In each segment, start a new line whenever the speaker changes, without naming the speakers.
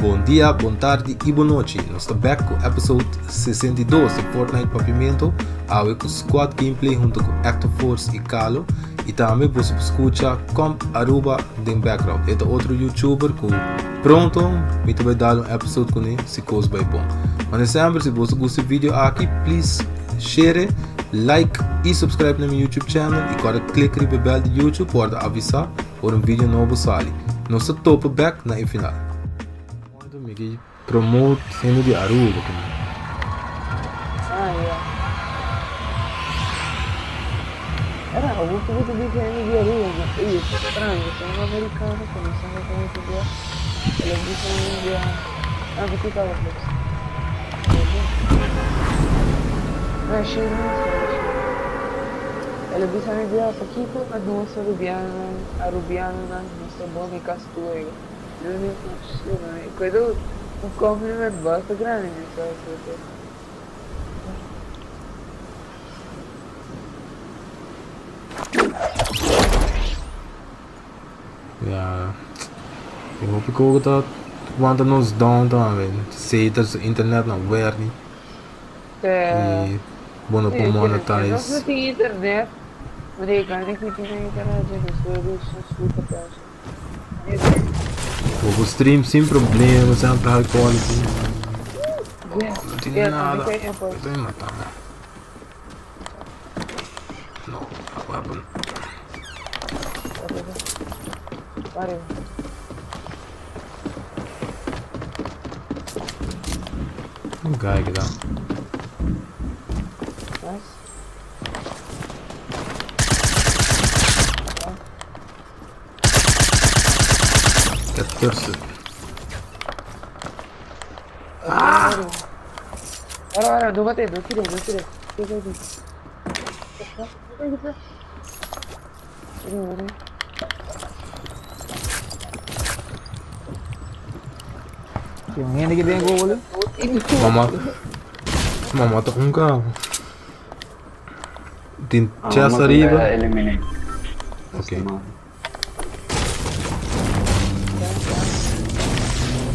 Bon dia, bon tardi y bon nochi. Nos ta back cu episode 62 di Fortnite Papiamento, awe cu Squad Gameplay hunto cu Active Force y Carlo. Y tambe boso por scucha Comp Aruba den background. E ta otro YouTuber cu pronto mi ta bay dal un episode cune si cos bay bon. Mane semper si boso gusta e video aki, please share, like y subscribe na mi YouTube channel y corda click riba e bell di YouTube pa wordo avisa ora un video nobo sali. Nos ta topa bek na e final. Mi ke promote hende di Aruba ku mi.
Ah ya. Era awo ku bo ta bisa hende di Aruba ma ey e stranjo son americano ku no sa como ta bia el a bisa un bia ah bo kita bo flex. No e shit no sa e shit. El a bisa mi bia pakiko nos arubianonan arubianonan nos ta bon di castuego. Cuidado, un compliment basta grandi mi sa acepta.
Ja, e hopi ku ta wanta nos down tambe. Zeker su internet no werk ni.
Te
Y bo no por
sí,
monetize.
nos no tin internet, maar die kan ik niet in internet, dus we doen super thuis.
Bo por stream sin problema, semper high quality. Oh, no tin nada. Estoy matando. No, a weapon. Un guy gedaan. Get thirsty.
Ah! Ahora, ahora, no mate, no tire, no tire.
Tin un hende ki den ku boludo.
Mama, mama ta un cabo. Tin chest ariba. Ok.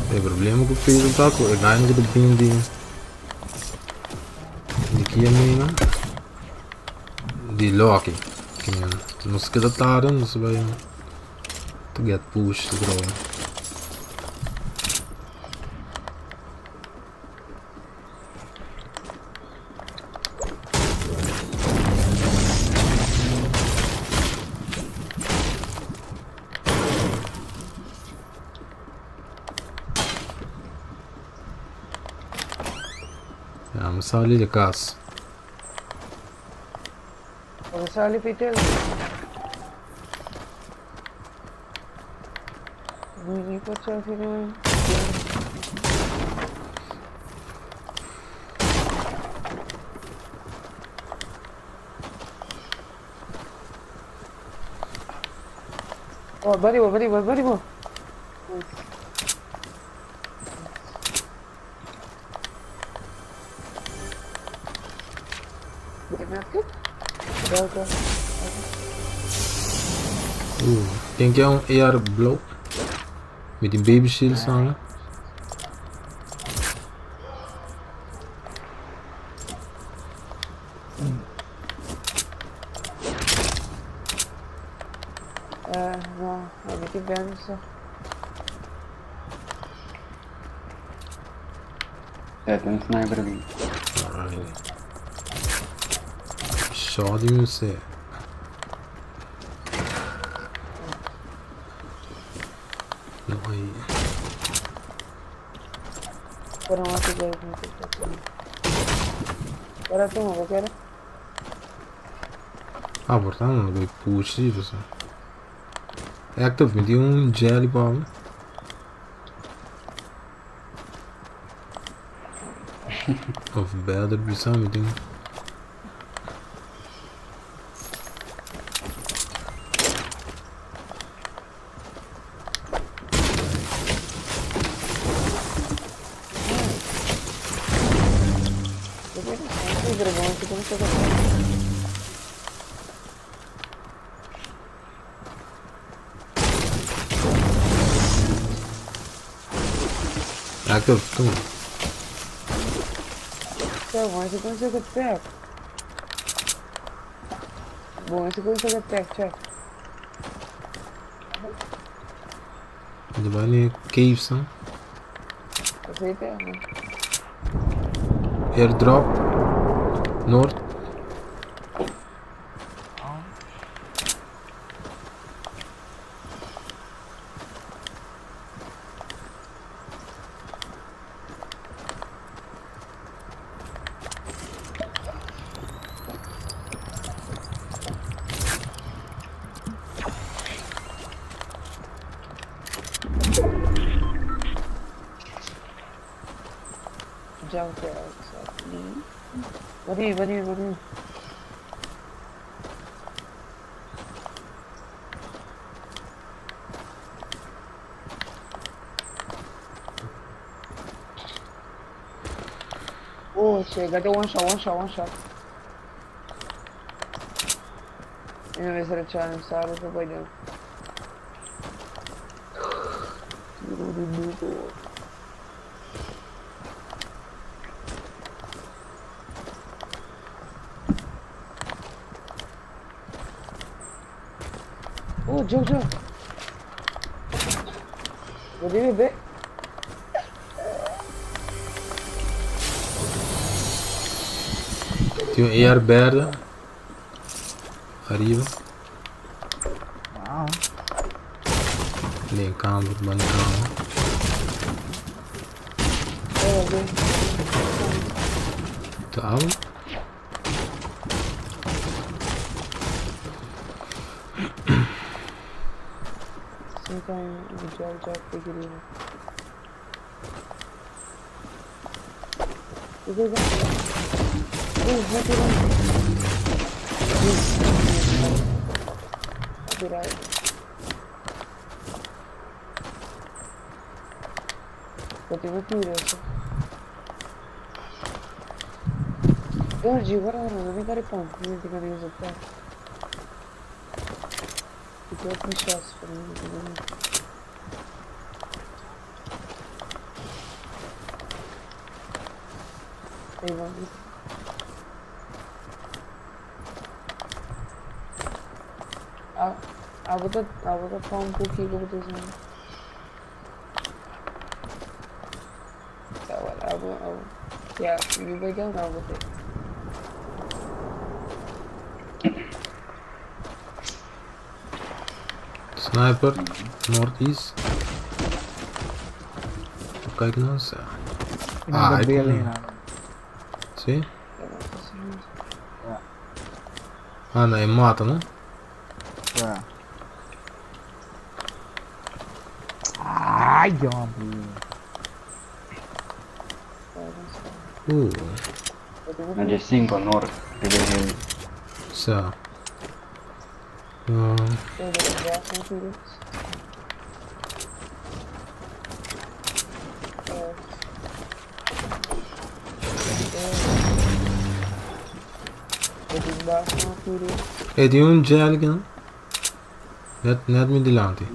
E problema ku Facebook ta ku e gainan ku ta bin di di kia mina di Loki. Nos keda tarde nos bai to get pushed bro. Ja, mi sali di kas.
Bo sali Peter. Oh, bari bo, bari bo, bari bo.
Ken ke un AR blauw? Mi tin baby shield samen.
No, mi tin benzo.
Ja, tin un sniper aki.
Alright. Shot di mi No hay.
Pero no te Ahora tú, ¿qué quieres?
Ah, por tanto, no voy push, sí, pues. Active, mi tin un jelly bomb. Of better bisa mi tin. Active, come on.
Zo, maar ze kunnen zulke tag. Bom, ze kunnen zulke tag, check.
De bani caves, no?
Dat weet ik, man.
Airdrop. Noord.
Jump there, exactly. What do you, what do you, what do you? Oh shit, got the one shot, one shot, one shot. En vez de echar sorry for by down. Oh, Joe, Joe. What do you bit?
Tin un AR berde. Ariba.
Wow.
Den kamer, ban kamer.
Oh, okay.
Ta awa?
Sometimes the Joe Joe figure it out. Oh, happy run. Happy ride. Wat die wat hier is. Georgie, guarda, guarda, non mi dare pompa, mi dico di usare. Ti troppi shots per me. Hey, va. Ah, abo ta pump ki ko to sa. Tawal, abo, abo. Yeah, you bay down, abo te.
Sniper. Northeast. Kijk nou eens.
In
Ah,
de
ik
building.
kom- Zie?
Ja.
Ah, nee, mata, no?
Ja. Ai, homem.
Na de 5 noord. Riba hill.
Zo. Hey, tin un gel aki, no? Net, net mi dilanti.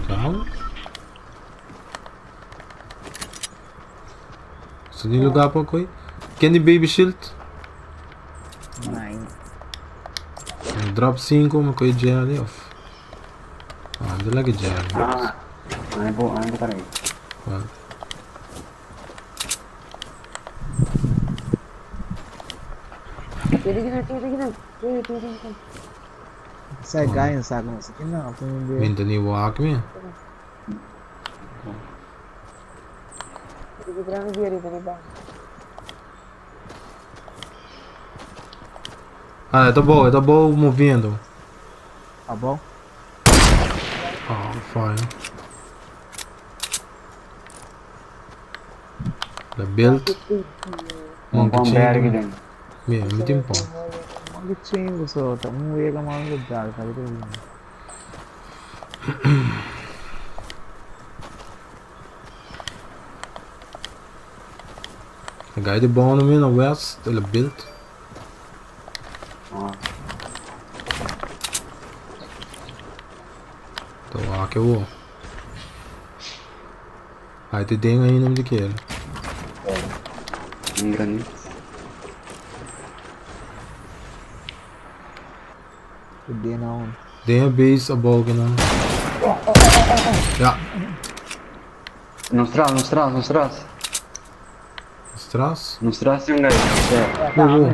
Zo. Is die lugar pa koi? Ken die baby shield?
Nine.
Drop 5, maar koi gel of? Ah, dat lijkt gel.
Ah, ay po, ay po tayo.
Wat?
Sai ganha, sabe? Não, isso aqui não, tem um ver.
Minta ni wak me. Ah, tá bom, tá bom movendo.
Tá bom?
Oh, fine. De beeld.
Um
Monkey
pang
chain.
berg din.
Nee, met een pom.
Monkey chain so, tá um wega man do dar, sabe?
Dan ga je de bouwen mee naar west, de beeld.
Ah,
Dat wak je wel. Ai te den ainda mi ta kere.
Un granit.
Te den na un.
Den e base abou kinan. Ja.
Nos tras, nos tras, nos tras.
Nos tras?
Nos tras tin un guy. Ja.
Wo, wo.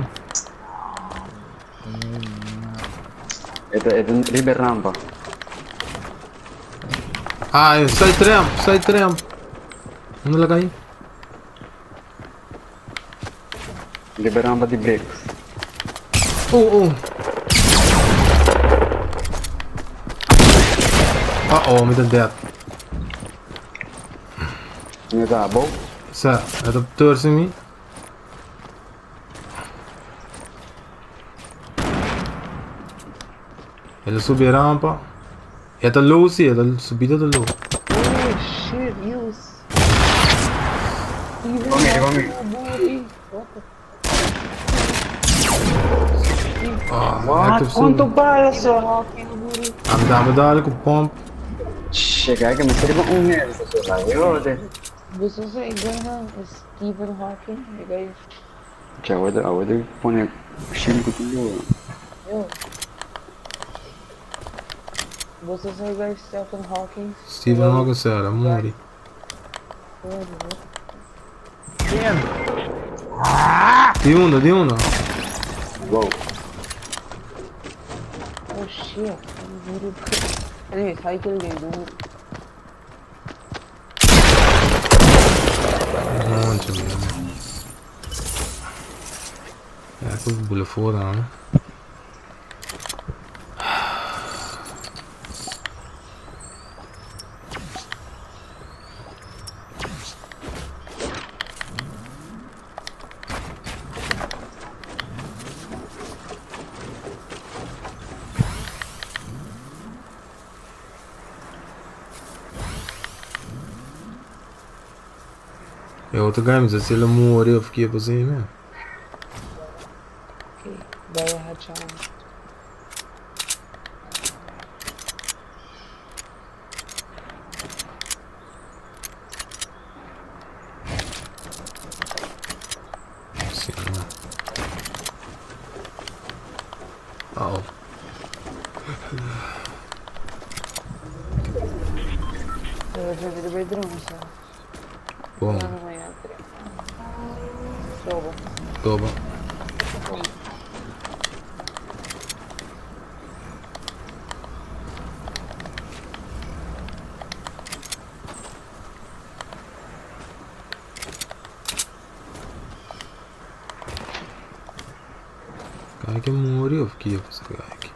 E ta, e ta riba e rampa.
Ah, e side ramp, side ramp. Unda la kai?
Riba e rampa di bricks.
Oh, oh. Uh oh, mi ta dead.
Mi ta abou.
Sa, e ta torce mi. El a subi e rampa. E ta low si, e ta subida ta low.
Oh shit, use. Even
Come here, come here.
booty. What the
Ah,
What?
active
Quanto
subi.
bala so?
Walking booty.
Ami ta ami dale ku pump.
Che, que me sirve un head.
Boso sa igual na Stephen Hawking. You guys,
Che, awe te pone shield ku tu.
yo. Boso sa igual Stephen Hawking.
Stephen Hawking sa el a muri. Di unda, di unda.
Wow.
Oh shit. Anyway, cycle game, dude.
Monte, man. Ja, ku bula fora, no? E otro guy mi sa si el a muri of ke pasá men.
Okay, bye, Hachan.
Sí, no. Uh oh. Bon. Toba. Guy ke muri of ki pasa guy ke?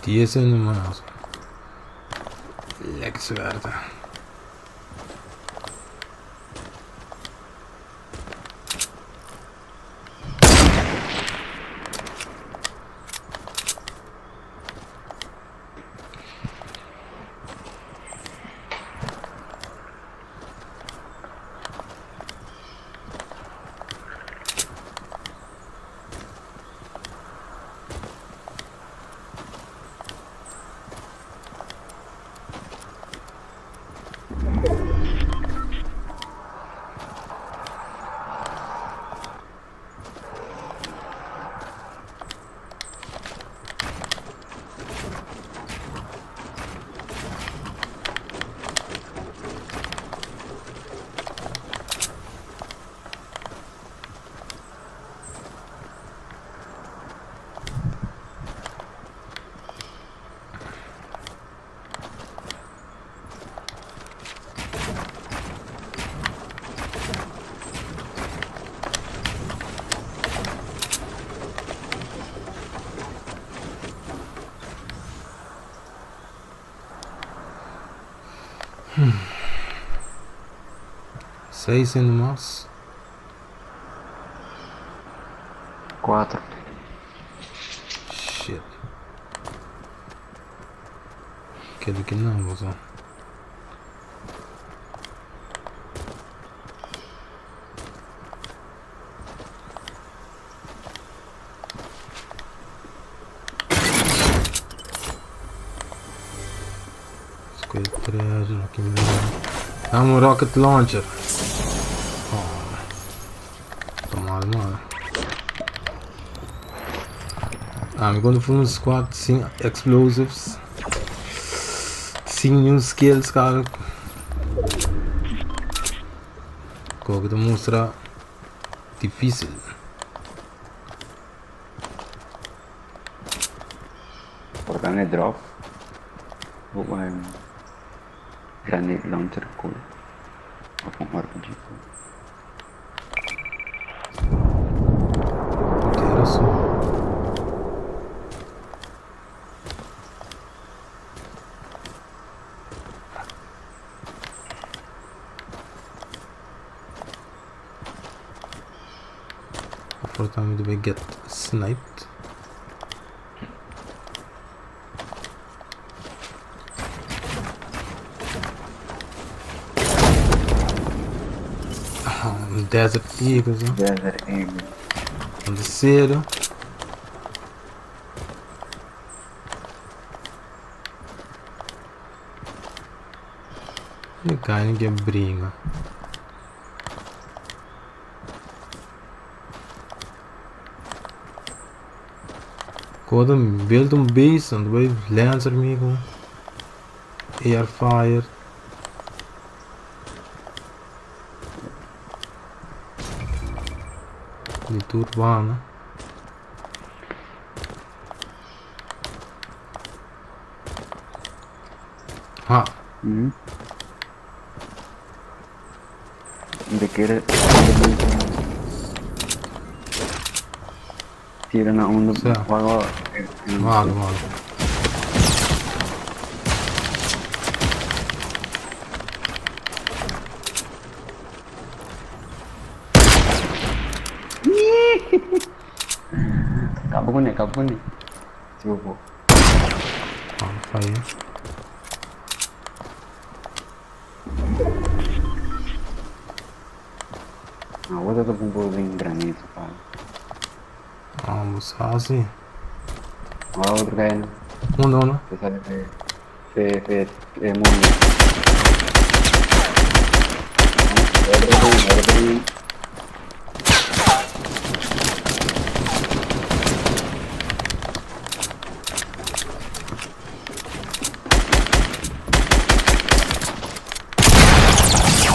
Dies en nomás. Lekker suerte. Seis hende mas.
Cuatro.
Shit. Keda ki nan boso. Square treasure, aqui mesmo. Dá um rocket launcher. Oh. Tá mal, mal. Ah, mi quando for um squad sin explosives. Sin new skills, cara. Koke ta mustra difícil.
Por ta ne drop. Bo bay granate launcher cool. Of un RPG cool.
Tera so. Por ta mi debe get sniped. Desert Eagles, no?
Desert Eagle.
Un tercero. E kai ke bringa. Kodo build un base, and bay lancer mi ku air fire. Di tur banda. Ha.
Mm. De kere tira na unda
Sa.
wago.
Malo, malo.
Kabo ko ni, kabo ko ni. Sige po.
Ah, fire.
Ah, wat dat op een building granite pa.
Vamos hasi.
Ah, otro kaya na.
Unda, unda?
Te sale fe fe fe eh, mundo. Otro otro.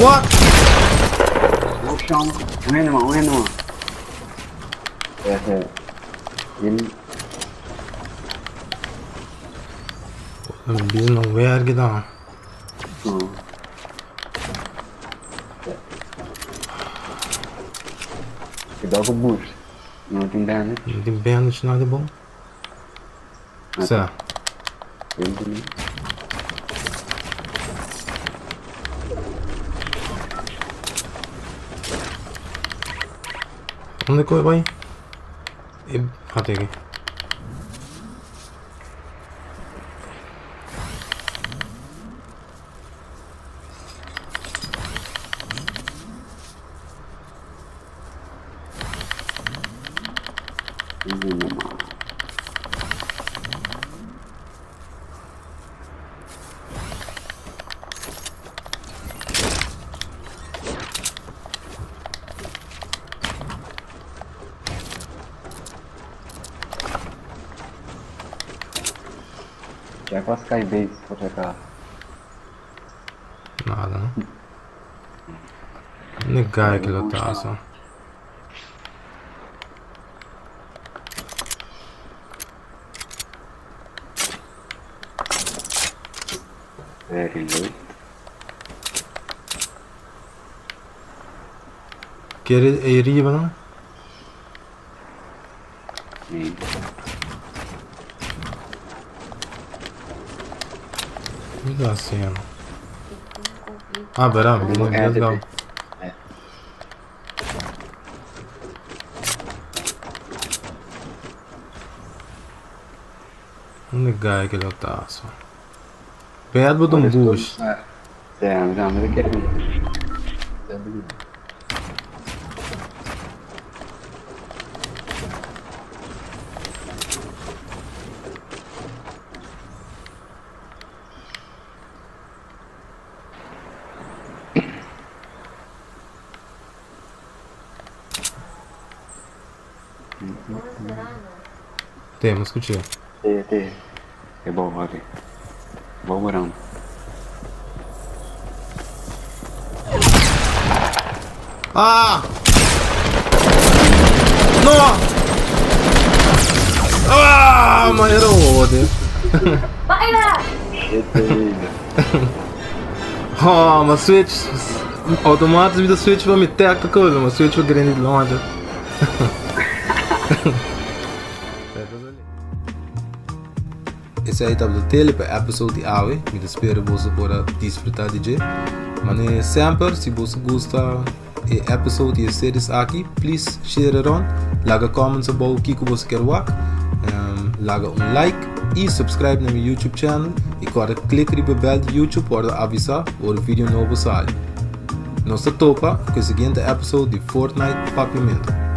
What?
Option. Un hende man, un hende man. Ese. El
Bisa no werk dan.
No. Cuidado com o boost. No tin bandage.
No tin bandage nada bon.
Ah,
Sa.
Ele
Unda koe bai? E hate aki.
Check a Skybase por si acaso. Nada,
no? Ne guy que lo taso.
Very late.
Kier e riba no?
Nee.
Mi ta haciendo? Ah, verá, bini, let's go. Unda guy ke lo ta so? Bad bo un bush.
Damn, damn, look at me.
Te, mi skuch'é.
Te, te. E bou aki. Bou morando.
Ah! No! Ah, ma era ode. Oh, ma switch automatisch mi ta switch pa mi tactical, ma switch pa grenade launcher. Esei tabata tele pa episode di awe. Mi ta spera boso por a disfruta di dje. Mane semper, si boso gusta e episode y e series aki, please share it on. Laga comments abou kiko boso kier wak. Um, laga un like y subscribe na mi YouTube channel. Y korda click riba bell di YouTube pa wordo avisa ora video nobo sali. Nos ta topa ku e siguiente episode di Fortnite Papiamento.